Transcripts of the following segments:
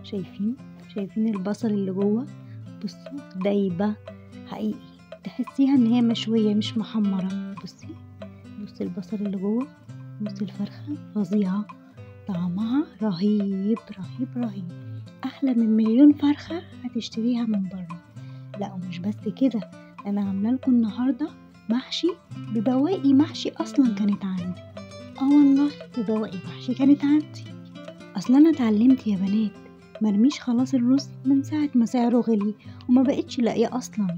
شايفين البصل اللي جوه؟ بصوا دايبه حقيقي، تحسيها ان هي مشوية مش محمرة. بصي البصل اللي جوه، بصي الفرخه فظيعة، طعمها رهيب رهيب رهيب، احلى من مليون فرخة هتشتريها من بره. لا ومش بس كده، انا عامله لكم النهارده محشي ببواقي محشي اصلا كانت عندي. والله ببواقي محشي كانت عندي. اصلا انا اتعلمت يا بنات مرميش خلاص الرز من ساعة ما سعره غلي وما بقتش لاقيه اصلا،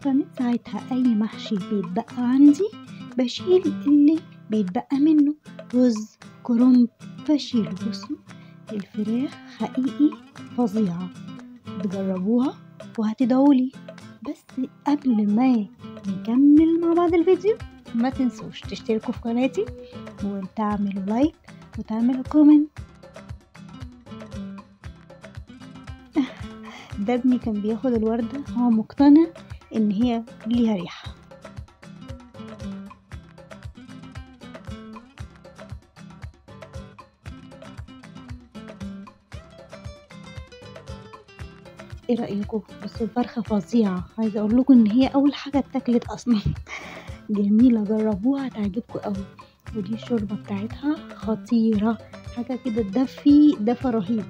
فمن ساعتها اي محشي بيتبقى عندي بشيل اللي بيتبقى منه، رز كرنب بشيله. بصوا الفراخ حقيقي فظيعة، تجربوها وهتدعولي. بس قبل ما نكمل مع بعض الفيديو ما تنسوش تشتركوا في قناتي وتعملوا like وتعملوا comment. ده ابني كان بياخد الوردة، هو مقتنع ان هي ليها ريحة. ايه رأيكم؟ بس الفرخة فظيعة، عايزة اقول لكم ان هي اول حاجة اتاكلت اصلا. جميلة، جربوها هتعجبكم قوي. ودي الشوربة بتاعتها خطيرة، حاجة كده تدفي دفى رهيب.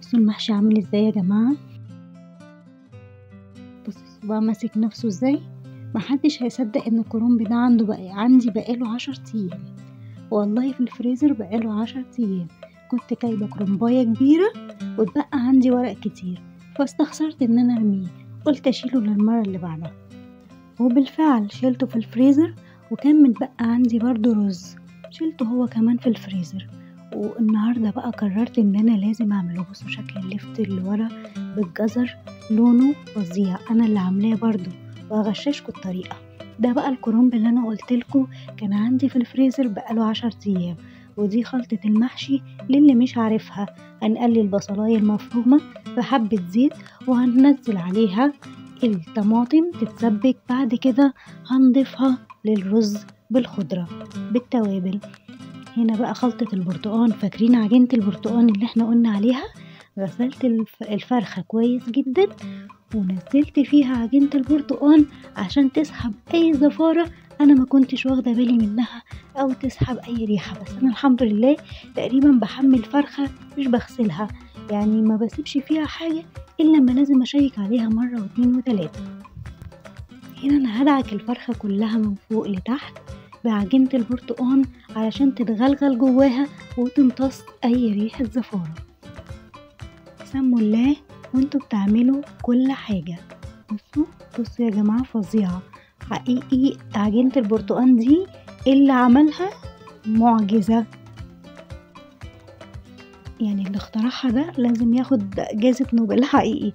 بصوا المحشي عامل ازاي يا جماعة، بصوا الصباع ماسك نفسه ازاي. محدش هيصدق ان الكرنب ده عنده بقى عندي بقاله 10 ايام، والله في الفريزر بقاله 10 ايام. كنت جايبه كرنبايه كبيرة واتبقى عندي ورق كتير، فاستخسرت ان انا ارميه، قلت اشيله للمرة اللي بعدها، وبالفعل شيلته في الفريزر. وكان متبقى عندي برضو رز، شيلته هو كمان في الفريزر. والنهارده بقى قررت ان انا لازم اعمله. بصوا شكل اللفت اللي ورا بالجزر، لونه فظيع، انا اللي عاملاه برضو وهغششكوا الطريقة. ده بقى الكرنب اللي انا قلتلكوا كان عندي في الفريزر بقاله 10 ايام. ودي خلطه المحشي للي مش عارفها، هنقلي البصلايه المفرومه في حبه زيت وهننزل عليها الطماطم تتسبك، بعد كده هنضيفها للرز بالخضره بالتوابل. هنا بقى خلطة البرتقان، فاكرين عجينة البرتقان اللي احنا قلنا عليها؟ غسلت الفرخة كويس جدا ونزلت فيها عجينة البرتقان عشان تسحب اي زفارة انا ما كنتش واخدة بالي منها او تسحب اي ريحة. بس انا الحمد لله تقريبا بحمل فرخة مش بغسلها، يعني ما بسيبش فيها حاجة الا لما لازم اشيك عليها مرة واتنين وتلاتة. هنا انا هدعك الفرخة كلها من فوق لتحت بعجينة البرتقان علشان تتغلغل جواها وتمتص اي ريحة زفارة. سموا الله وانتوا بتعملوا كل حاجة. بصوا يا جماعة فظيعة حقيقي، عجينة البرتقان دي اللي عملها معجزة، يعني اللي اخترعها ده لازم ياخد جائزة نوبل حقيقي.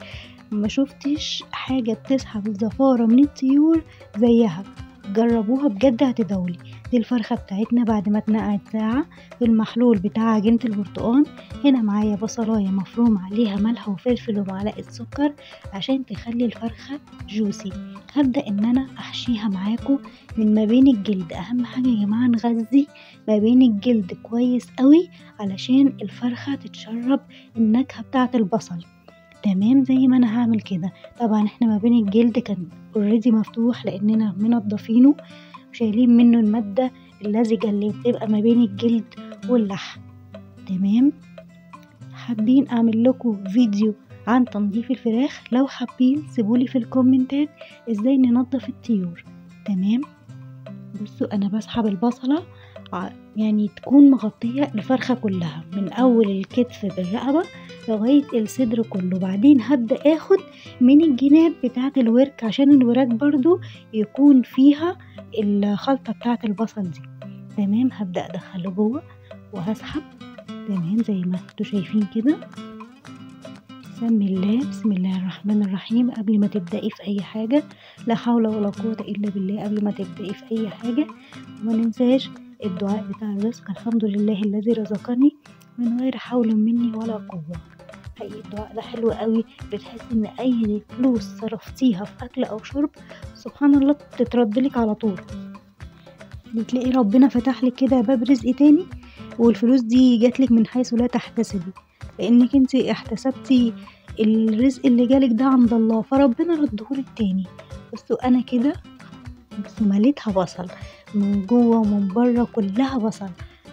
ما شفتش حاجة بتسحب الزفارة من الطيور زيها، جربوها بجد هتدولي. دي الفرخة بتاعتنا بعد ما اتنقعت ساعة في المحلول بتاع عجينة البرتقان. هنا معايا بصلاية مفروم عليها ملح وفلفل ومعلقة سكر عشان تخلي الفرخة جوسي. هبدأ ان انا احشيها معاكم من ما بين الجلد. اهم حاجة يا جماعة نغذي ما بين الجلد كويس قوي علشان الفرخة تتشرب النكهة بتاعة البصل. تمام زي ما انا هعمل كده. طبعا احنا ما بين الجلد كان already مفتوح لاننا منضفينه وشايلين منه المادة اللزجة اللي بتبقى ما بين الجلد واللحم. تمام. حابين اعمل لكم فيديو عن تنظيف الفراخ؟ لو حابين سيبولي في الكومنتات ازاي ننظف الطيور. تمام. بصوا انا بسحب البصلة يعني تكون مغطية الفرخة كلها من اول الكتف بالرقبة لغاية الصدر كله. بعدين هبدأ اخد من الجناب بتاعة الورك عشان الوراك برضو يكون فيها الخلطة بتاعة البصل دي. تمام. هبدأ ادخله جوه وهسحب. تمام زي ما انتوا شايفين كده. بسم الله، بسم الله الرحمن الرحيم. قبل ما تبدأي في اي حاجة، لا حول ولا قوة الا بالله، قبل ما تبدأي في اي حاجة. وما ننساش الدعاء بتاع الرزق، الحمد لله الذي رزقني من غير حول مني ولا قوة. حقيقي الدعاء ده حلو قوي، بتحس ان اي فلوس صرفتيها في اكل او شرب سبحان الله بتتردلك على طول، بتلاقي ربنا فتح لك كده باب رزق تاني، والفلوس دي جاتلك من حيث لا تحتسبي، لانك انت احتسبتي الرزق اللي جالك ده عند الله، فربنا ردهولك تاني. بصوا انا كده بس مليتها بصل من جوه ومن بره، كلها بصل،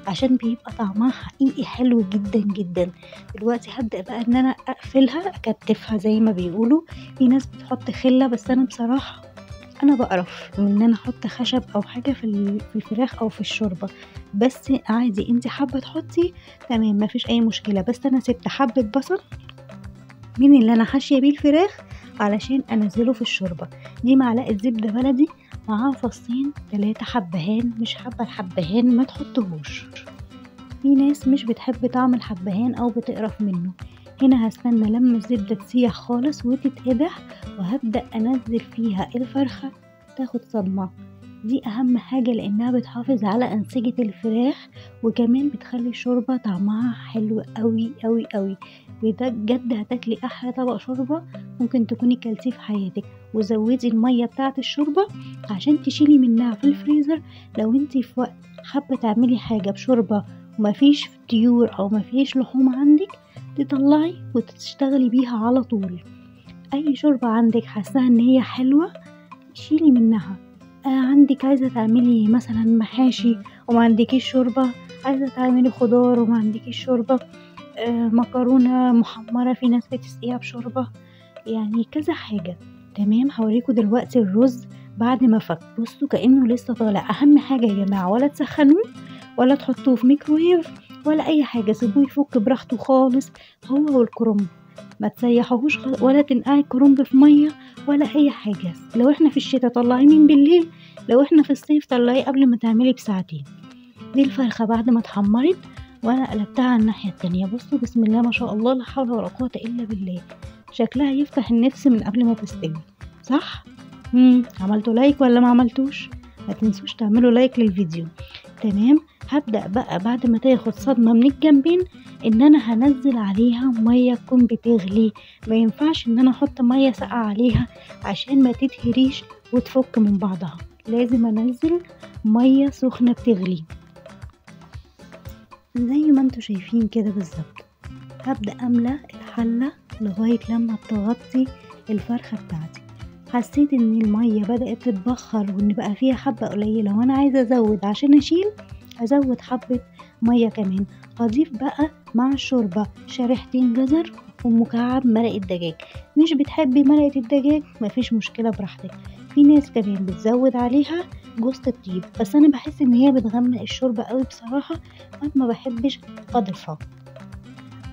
عشان بيبقى طعمها حقيقي حلو جدا جدا. دلوقتي هبدأ بقى ان انا اقفلها، اكتفها زي ما بيقولوا. في ناس بتحط خلة، بس انا بصراحة انا بقرف من ان انا احط خشب او حاجة في الفراخ او في الشوربة، بس عادي انت حابة تحطي تمام مفيش اي مشكلة. بس انا سبت حبة بصل من اللي انا حاشية بيه الفراخ علشان انزله في الشوربة. دي معلقة زبدة بلدي معاها فصين 3 حبهان، مش حابة الحبهان ما تحطهوش، في ناس مش بتحب طعم الحبهان او بتقرف منه. هنا هستنى لما الزبدة تسيح خالص وتتقدح، وهبدأ انزل فيها الفرخة تاخد صدمة. دي اهم حاجة لانها بتحافظ على انسجة الفراخ، وكمان بتخلي الشوربة طعمها حلو قوي قوي قوي. بجد هتاكلي احلى طبق شوربة ممكن تكوني كلتيه في حياتك. وزودي المية بتاعة الشوربة عشان تشيلي منها في الفريزر لو انتي في وقت حابة تعملي حاجة بشوربة ومفيش طيور او مفيش لحوم عندك، تطلعي وتشتغلي بيها على طول. اي شوربة عندك حاساها ان هي حلوة شيلي منها. عندك عايزة تعملي مثلا محاشي وما عندكيش شوربة، عايزة تعملي خضار وما عندكيش شوربة، مكرونة محمرة في ناس بتسقيها بشوربة، يعني كذا حاجة. تمام هوريكم دلوقتي الرز بعد ما فك. بصوا كأنه لسه طالع. اهم حاجة يا جماعة ولا تسخنوه ولا تحطوه في ميكرويف ولا اي حاجة، سيبوه يفك براحته خالص هو والكرنب، ما تسيحوهوش ولا تنقعي الكرنب في مية ولا اي حاجة. لو احنا في الشتاء طلعيه من بالليل، لو احنا في الصيف طلعيه قبل ما تعملي بساعتين. دي الفرخه بعد ما اتحمرت وانا قلبتها على الناحية التانية. بصوا بسم الله ما شاء الله لا حول ولا قوة الا بالله، شكلها يفتح النفس من قبل ما تستوي، صح؟ عملتوا like ولا ما عملتوش؟ ما تنسوش تعملوا like للفيديو. تمام هبدأ بقى بعد ما تاخد صدمة من الجنبين ان انا هنزل عليها مية تكون بتغلي. ما ينفعش ان انا احط مية ساقعة عليها عشان ما تتهريش وتفك من بعضها، لازم انزل مية سخنة بتغلي زي ما انتوا شايفين كده بالظبط. هبدأ املى الحلة لغاية لما تغطي الفرخة بتاعتي. حسيت ان المية بدأت تتبخر وان بقى فيها حبة قليلة وانا عايزة ازود عشان اشيل، ازود حبة مية كمان. هضيف بقى مع الشوربة شريحتين جزر ومكعب مرقة دجاج. مش بتحبي مرقة الدجاج مفيش مشكلة براحتك. في ناس كمان بتزود عليها جوزة الطيب، بس انا بحس ان هي بتغمق الشوربة قوي بصراحة، فانا ما بحبش اضيفها.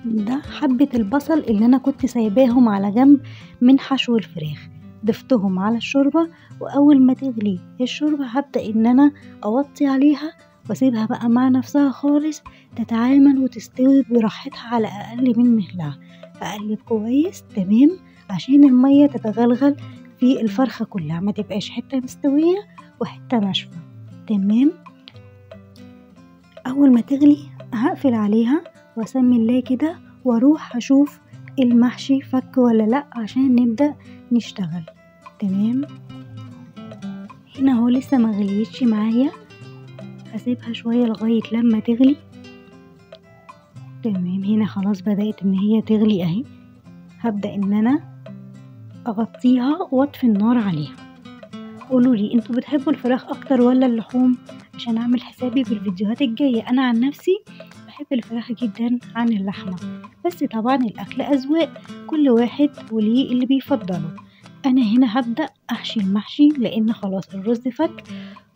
ده حبة البصل اللي انا كنت سايباهم على جنب من حشو الفراخ ضفتهم على الشوربة، واول ما تغلي الشوربة هبدأ ان انا اوطي عليها واسيبها بقى مع نفسها خالص تتعامل وتستوي براحتها على اقل من مهلها. اقلب كويس تمام عشان المية تتغلغل في الفرخة كلها، ما تبقاش حتة مستوية وحتة ناشفة. تمام اول ما تغلي هقفل عليها واسمي الله كده واروح اشوف المحشي فك ولا لا عشان نبدأ نشتغل. تمام هنا هو لسه ما غليتش معايا، هسيبها شوية لغاية لما تغلي. تمام هنا خلاص بدأت ان هي تغلي اهي. هبدأ ان انا اغطيها واطفي النار عليها. قولولي انتوا بتحبوا الفراخ اكتر ولا اللحوم عشان اعمل حسابي في الفيديوهات الجاية. انا عن نفسي بحب الفراخ جدا عن اللحمة، بس طبعا الاكل اذواق، كل واحد وليه اللي بيفضله. انا هنا هبدأ احشي المحشي لان خلاص الرز فك،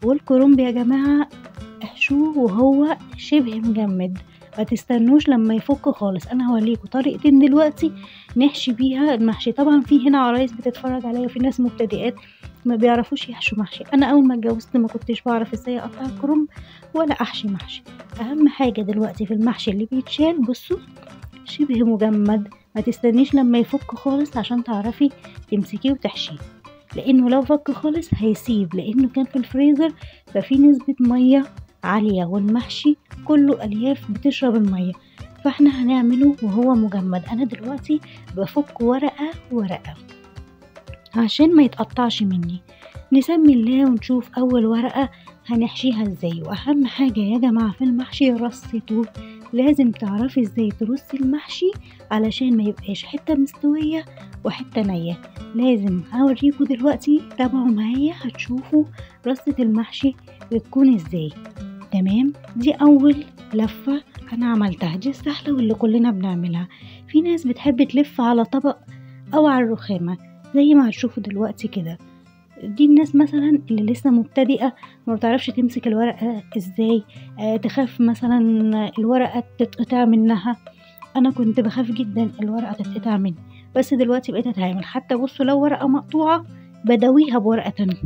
والكرنب يا جماعة احشوه وهو شبه مجمد، ما تستنوش لما يفك خالص. انا هوريكم طريقتين دلوقتي نحشي بيها المحشي. طبعا في هنا عرايس بتتفرج عليا وفي ناس مبتدئات ما بيعرفوش يحشوا محشي. انا اول ما اتجوزت ما كنتش بعرف ازاي اقطع الكرنب، ولا احشي محشي. اهم حاجة دلوقتي في المحشي اللي بيتشال، بصوا شبه مجمد، ما تستنيش لما يفك خالص عشان تعرفي تمسكيه وتحشيه، لانه لو فك خالص هيسيب، لانه كان في الفريزر ففي نسبة مية عالية، والمحشي كله الياف بتشرب المية، فاحنا هنعمله وهو مجمد. انا دلوقتي بفك ورقة ورقة عشان ما يتقطعش مني. نسمي الله ونشوف اول ورقة هنحشيها ازاي. واهم حاجة يا جماعة في المحشي رصته، لازم تعرفي ازاي ترصي المحشي علشان ما يبقاش حتة مستوية وحتة نية. لازم هوريكم دلوقتي، تابعوا معايا هتشوفوا رصة المحشي بتكون ازاي. تمام، دي اول لفة انا عملتها، دي السهلة واللي كلنا بنعملها. في ناس بتحب تلف على طبق او على الرخامة زي ما هتشوفوا دلوقتي كده. دي الناس مثلا اللي لسه مبتدئة ما بتعرفش تمسك الورقة ازاي، تخاف مثلا الورقة تتقطع منها. انا كنت بخاف جدا الورقة تتقطع مني، بس دلوقتي بقيت اتعامل. حتى بصوا لو ورقة مقطوعة بدويها بورقة تانية.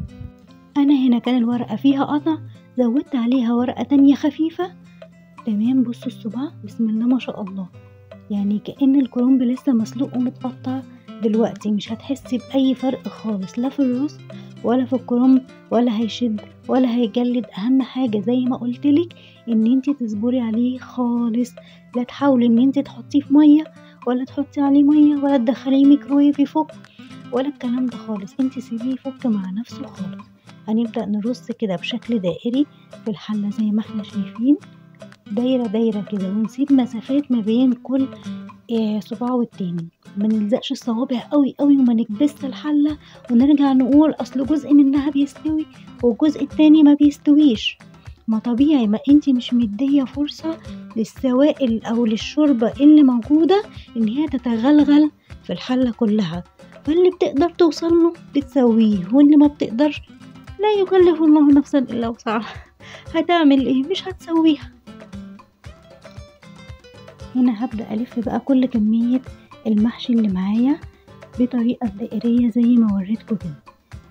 انا هنا كان الورقة فيها قطع، زودت عليها ورقة تانية خفيفة. تمام، بصوا الصباع بسم الله ما شاء الله، يعني كأن الكرنب لسه مسلوق ومتقطع دلوقتي، مش هتحسي بأي فرق خالص، لا في الرز ولا في الكرنب، ولا هيشد ولا هيجلد. اهم حاجة زي ما قلتلك ان انتي تصبري عليه خالص، لا تحاولي ان انتي تحطيه في مية ولا تحطي عليه مية ولا تدخليه ميكرويف يفك ولا الكلام ده خالص، انتي سيبيه يفك مع نفسه خالص. هنبدأ نرص كده بشكل دائري في الحلة زي ما احنا شايفين، دايرة دايرة كده، ونسيب مسافات ما بين كل صباع والتاني، ما نلزقش الصوابع قوي قوي وما نكبسش الحلة ونرجع نقول اصل جزء منها بيستوي والجزء التاني ما بيستويش. ما طبيعي، ما انتي مش مديه فرصة للسوائل او للشوربه اللي موجودة ان هي تتغلغل في الحلة كلها، فاللي بتقدر توصل له بتسويه، واللي ما بتقدرش لا يكلف الله نفسا الا وسعها، هتعمل ايه؟ مش هتسويها. هنا هبدأ ألف بقى كل كمية المحشي اللي معايا بطريقة دائرية زي ما وريتكم كده.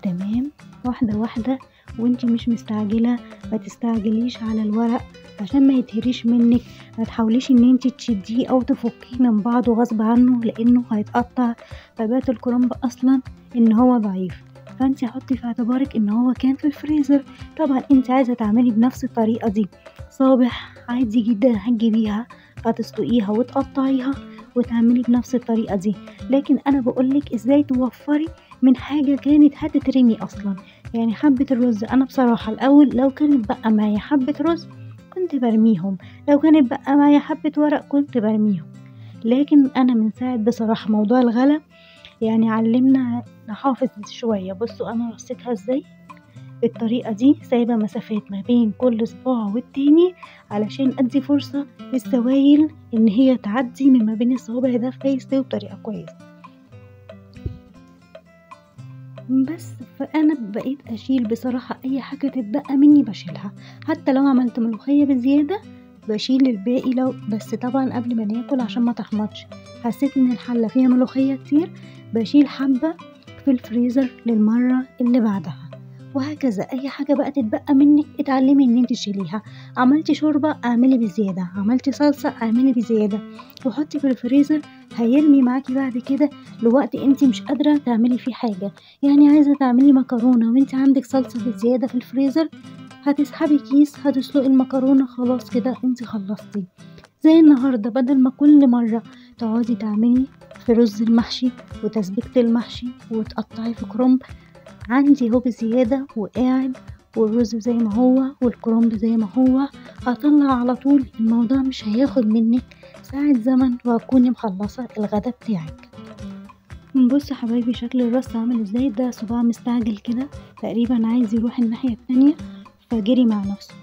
تمام، واحدة واحدة، وانتي مش مستعجلة، ما تستعجليش على الورق عشان ما يتهريش منك، ما تحاوليش ان انتي تشديه او تفكيه من بعضه غصب عنه لانه هيتقطع. طبيعة الكرنب اصلا ان هو ضعيف، فانتي حطي في اعتبارك ان هو كان في الفريزر. طبعا انتي عايزة تعملي بنفس الطريقة دي صابح عادي جدا، هتجيبيها هتسلقيها وتقطعيها وتعملي بنفس الطريقة دي، لكن انا بقولك ازاي توفري من حاجة كانت هتترمي اصلا. يعني حبة الرز انا بصراحة الاول لو كانت بقى معايا حبة رز كنت برميهم، لو كانت بقى معايا حبة ورق كنت برميهم، لكن انا من ساعة بصراحة موضوع الغلا يعني علمنا نحافظ شوية. بصوا انا رصيتها ازاي بالطريقة دي، سايبة مسافات ما بين كل صباع والتاني علشان ادي فرصة للسوائل ان هي تعدي من ما بين الصوابع ده فيستوي بطريقة كويسة. بس فانا بقيت اشيل بصراحة اي حاجة تتبقى مني بشيلها، حتى لو عملت ملوخية بزيادة بشيل الباقي، لو بس طبعا قبل ما ناكل عشان ما تحمضش. حسيت ان الحلة فيها ملوخية كتير بشيل حبة في الفريزر للمرة اللي بعدها، وهكذا. اي حاجة بقى تتبقى منك اتعلمي ان انت تشيليها. عملتي شوربة اعملي بزيادة، عملتي صلصه اعملي بزيادة، وحطي في الفريزر، هيرمي معاكي بعد كده لوقت انت مش قادرة تعملي فيه حاجة. يعني عايزه تعملي مكرونه وانت عندك صلصه بزيادة في الفريزر، هتسحبي كيس هتسلقي المكرونه، خلاص كده انت خلصتي. زي النهارده بدل ما كل مرة تقعدي تعملي في رز المحشي وتسبيكه المحشي وتقطعي في كرنب، عندي هو بزيادة وقاعد، والرز زي ما هو والكرنب زي ما هو، هطلع على طول. الموضوع مش هياخد منك ساعة زمن وهتكوني مخلصة الغدا بتاعك. بصوا حبايبي شكل الرص عامل ازاي. ده صباع مستعجل كده تقريبا عايز يروح الناحية التانية فجري مع نفسه.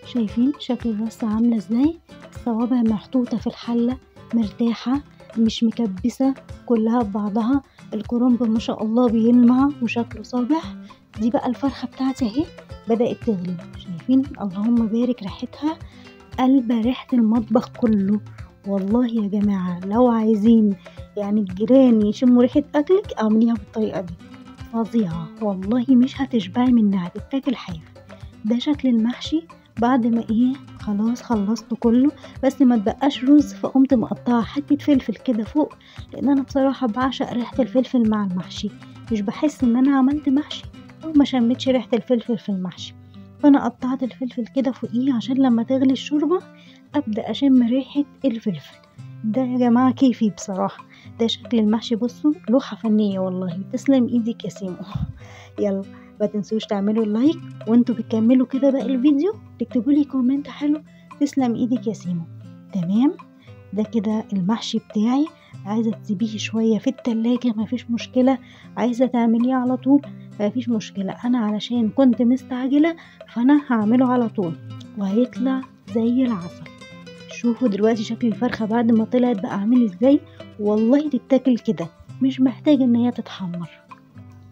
شايفين شكل الرص عاملة ازاي؟ الصوابع محطوطة في الحلة مرتاحة مش مكبسة كلها ببعضها. الكرنب ما شاء الله بيلمع وشكله صابح. دي بقى الفرخة بتاعتي اهي بدأت تغلي، شايفين؟ اللهم بارك، ريحتها قلب ريحة المطبخ كله. والله يا جماعة لو عايزين يعني الجيران يشموا ريحة اكلك اعمليها بالطريقة دي، فظيعة والله، مش هتشبعي منها، هتتاكل حاف. ده شكل المحشي بعد ما ايه خلاص خلصته كله، بس ما تبقاش رز، فقمت مقطعه حتة فلفل كده فوق، لان انا بصراحة بعشق ريحه الفلفل مع المحشي، مش بحس ان انا عملت محشي او ما شمتش ريحه الفلفل في المحشي. فانا قطعت الفلفل كده فوقيه عشان لما تغلي الشوربة ابدا اشم ريحه الفلفل. ده يا جماعة كيفي بصراحة، ده شكل المحشي. بصوا لوحة فنية والله، تسلم ايدك يا سيمو. يلا ما تنسوش تعملوا like وانتوا بتكملوا كده باقي الفيديو، تكتبوا لي comment حلو تسلم ايدك يا سيمو. تمام، ده كده المحشي بتاعي. عايزه تسيبيه شوية في التلاجة مفيش مشكلة، عايزه تعمليه على طول مفيش مشكلة. انا علشان كنت مستعجلة فانا هعمله على طول وهيطلع زي العسل. شوفوا دلوقتي شكل الفرخه بعد ما طلعت بقى عامل ازاي، والله تتاكل كده مش محتاجه ان هي تتحمر.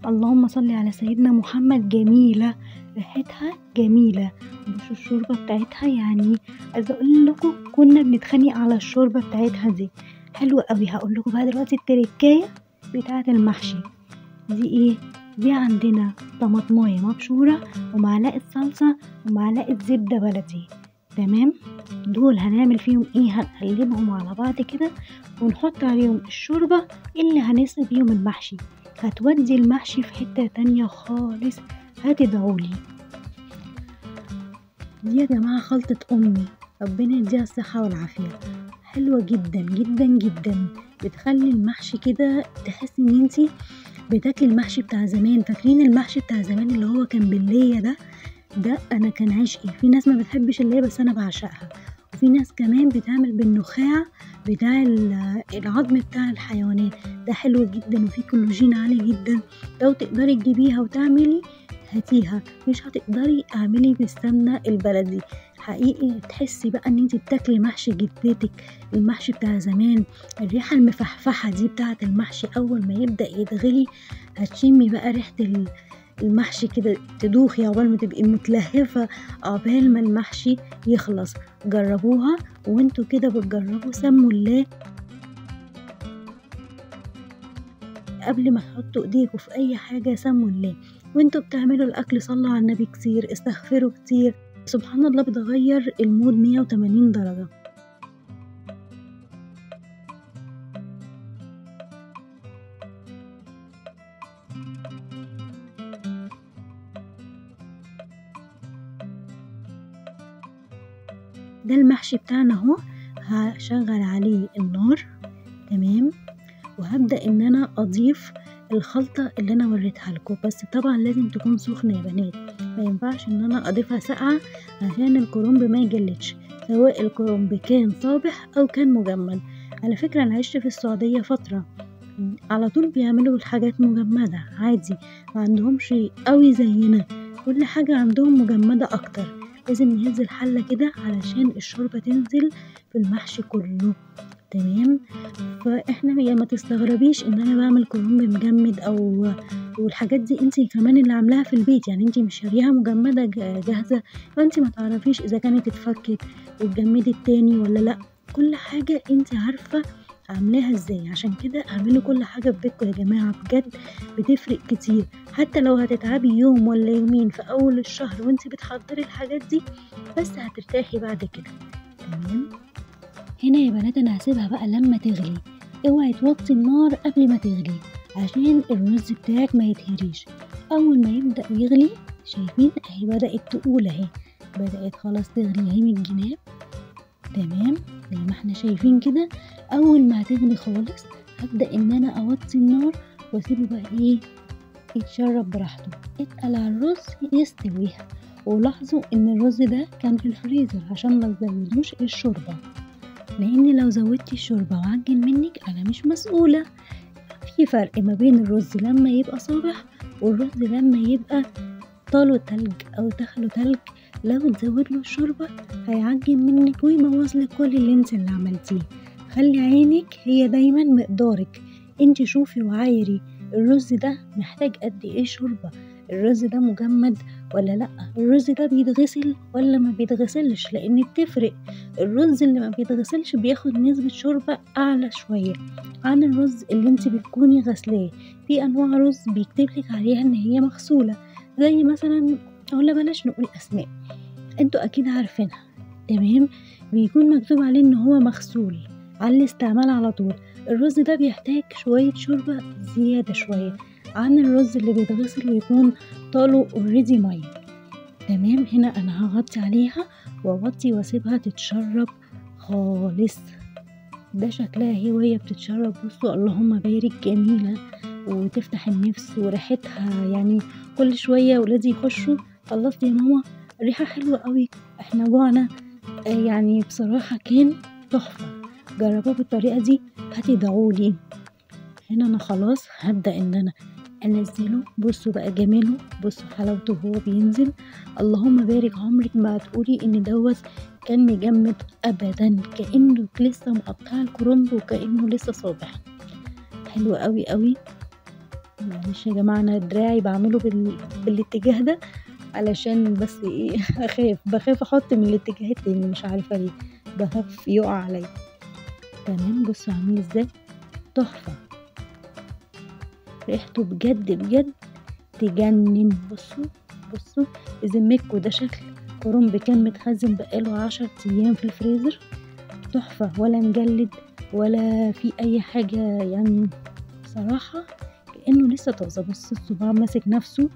اللهم صل على سيدنا محمد. جميلة ريحتها جميلة، مش الشوربة بتاعتها يعني عايزه اقول لكم كنا بنتخانق على الشوربة بتاعتها دي، حلوة قوي. هقول لكم بقى دلوقتي التركايه بتاعه المحشي دي ايه. دي عندنا طماطمايه مبشوره ومعلقة صلصه ومعلقة زبدة بلدي. تمام، دول هنعمل فيهم ايه؟ هنقلبهم على بعض كده ونحط عليهم الشوربة اللي هنسقي بيهم المحشي. هتودي المحشي في حتة تانية خالص، هتدعولي. دي يا جماعة خلطة أمي، ربنا يديها الصحة والعافية، حلوة جدا جدا جدا. بتخلي المحشي كده تحسي ان انتي بتاكلي المحشي بتاع زمان. فاكرين المحشي بتاع زمان اللي هو كان بالليه ده؟ ده انا كان عشقي. في ناس ما بتحبش الليه بس انا بعشقها، وفي ناس كمان بتعمل بالنخاع بتاع العظم بتاع الحيوانات، ده حلو جدا وفيه كولاجين عالي جدا. لو تقدري تجيبيها وتعملي هاتيها، مش هتقدري اعملي بالسمنه البلدي. حقيقي تحسي بقى ان انت بتاكلي محشي جدتك، المحشي بتاع زمان، الريحة المفحفحه دي بتاعه المحشي اول ما يبدا يتغلي هتشمي بقى ريحه المحشي كده، تدوخي عقبال ما تبقي متلهفه عقبال ما المحشي يخلص. جربوها وانتوا كده بتجربوا سموا الله قبل ما تحطوا ايديكوا في اي حاجة، سموا الله وانتوا بتعملوا الاكل، صلوا على النبي كتير، استغفروا كتير. سبحان الله بتغير ال mood 180 درجه. ده المحشي بتاعنا اهو، هشغل عليه النار. تمام، وهبدأ ان انا اضيف الخلطة اللي انا وريتها لكم، بس طبعا لازم تكون سخنة يا بنات، ما ينفعش ان انا اضيفها ساقعة عشان الكرنب ما يجلدش، سواء الكرنب كان صابح او كان مجمد. على فكرة انا عشت في السعودية فترة، على طول بيعملوا الحاجات مجمدة عادي، ما عندهمش قوي زينا، كل حاجة عندهم مجمدة اكتر. لازم نهز الحلة كده علشان الشوربة تنزل في المحشي كله. تمام، فاحنا يعني ما تستغربيش ان انا بعمل كرنب مجمد او والحاجات دي انت كمان اللي عاملاها في البيت، يعني انت مش شاريها مجمده جاهزة، فانت ما تعرفيش اذا كانت اتفكت واتجمدت تاني ولا لا. كل حاجة انت عارفه عاملاها ازاي، عشان كده اعملوا كل حاجة في بيتكم يا جماعة، بجد بتفرق كتير. حتى لو هتتعبي يوم ولا يومين في اول الشهر وانت بتحضري الحاجات دي، بس هترتاحي بعد كده. تمام، هنا يا بنات انا هسيبها بقى لما تغلي، اوعي توطي النار قبل ما تغلي عشان الرز بتاعك ما يتهريش. اول ما يبدأ يغلي، شايفين اهي بدأت تقول اهي، بدأت خلاص تغلي اهي من الجناب. تمام، زي ما احنا شايفين كده. اول ما هتغلي خالص هبدأ ان انا اوطي النار واسيبه بقى ايه يتشرب براحته، اتقل على الرز يستويها. ولاحظوا ان الرز ده كان في الفريزر عشان ما تزودوش الشوربة، لان لو زودتي الشوربة وعجن منك انا مش مسؤولة. في فرق ما بين الرز لما يبقى صابح والرز لما يبقى طاله تلج او دخله تلج، لو تزود له الشوربة هيعجن منك ويبوظ لك كل اللي انت اللي عملتيه. خلي عينك هي دايما مقدارك، انت شوفي وعايري الرز ده محتاج قد ايه شوربة، الرز ده مجمد ولا لا، الرز ده بيتغسل ولا ما بيتغسلش، لان بتفرق. الرز اللي ما بيتغسلش بياخد نسبة شوربة اعلى شوية عن الرز اللي انت بتكوني غسلاه. في انواع رز بيكتبلك عليها ان هي مغسولة، زي مثلا ولا بلاش نقول اسماء، انتوا اكيد عارفينها، تمام؟ بيكون مكتوب عليه ان هو مغسول على الاستعمال على طول. الرز ده بيحتاج شوية شوربة زيادة شوية عن الرز اللي بيتغسل ويكون طاله already مية، تمام؟ هنا انا هغطي عليها واغطي واسيبها تتشرب خالص. ده شكلها هي وهي بتتشرب، بصوا اللهم بارك، جميلة وتفتح النفس، وريحتها يعني كل شوية ولادي يخشوا خلصتي يا ماما ريحة حلوة قوي، احنا جوعنا. يعني بصراحة كان تحفة، جربوه بالطريقة دي هتدعولي. هنا انا خلاص هبدأ ان انا انزله. بصوا بقى جماله، بصوا حلاوته وهو بينزل، اللهم بارك. عمرك ما هتقولي ان دوت كان مجمد ابدا، كأنه لسه مقطع الكرنب وكأنه لسه صابح. حلو قوي قوي. معلش يا جماعة انا دراعي بعمله بالاتجاه ده علشان بس ايه، بخاف احط من الاتجاه التاني، مش عارفة ليه بخاف يقع عليا. تمام، بصوا عامل ازاي، تحفة، ريحته بجد بجد تجنن. بصوا بصوا ذمتكوا ده شكل كرنب كان متخزن بقاله 10 ايام في الفريزر، تحفة، ولا مجلد ولا في اي حاجة، يعني بصراحة كأنه لسه طازة. بصوا الصباع ماسك نفسه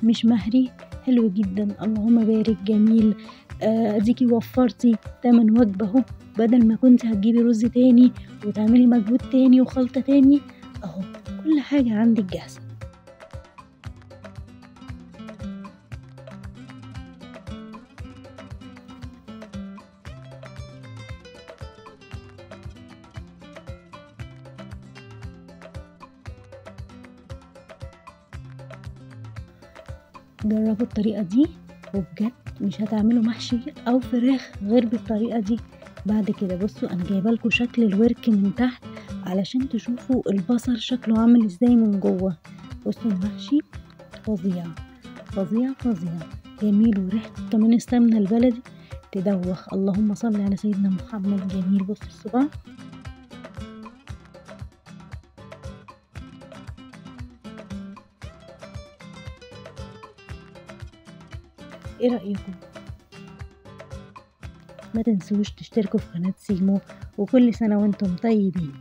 مش مهري، حلو جدا، اللهم بارك، جميل. اديكي وفرتي تمن وجبة اهو، بدل ما كنت هتجيبي رز تاني وتعملي مجهود تاني وخلطة تاني، اهو كل حاجة عندك جاهزة. جربوا الطريقة دي وبجد مش هتعملوا محشي او فراخ غير بالطريقة دي بعد كده. بصوا انا جايبه لكم شكل الورك من تحت علشان تشوفوا البصل شكله عامل ازاي من جوه. بصوا المحشي فظيع فظيع فظيع، جميل، وريحته كمان السمنة البلدي تدوخ، اللهم صل على سيدنا محمد، جميل. بصوا الصباع، ايه رأيكم؟ ما تنسوش تشتركوا في قناة سيمو، وكل سنة وانتم طيبين.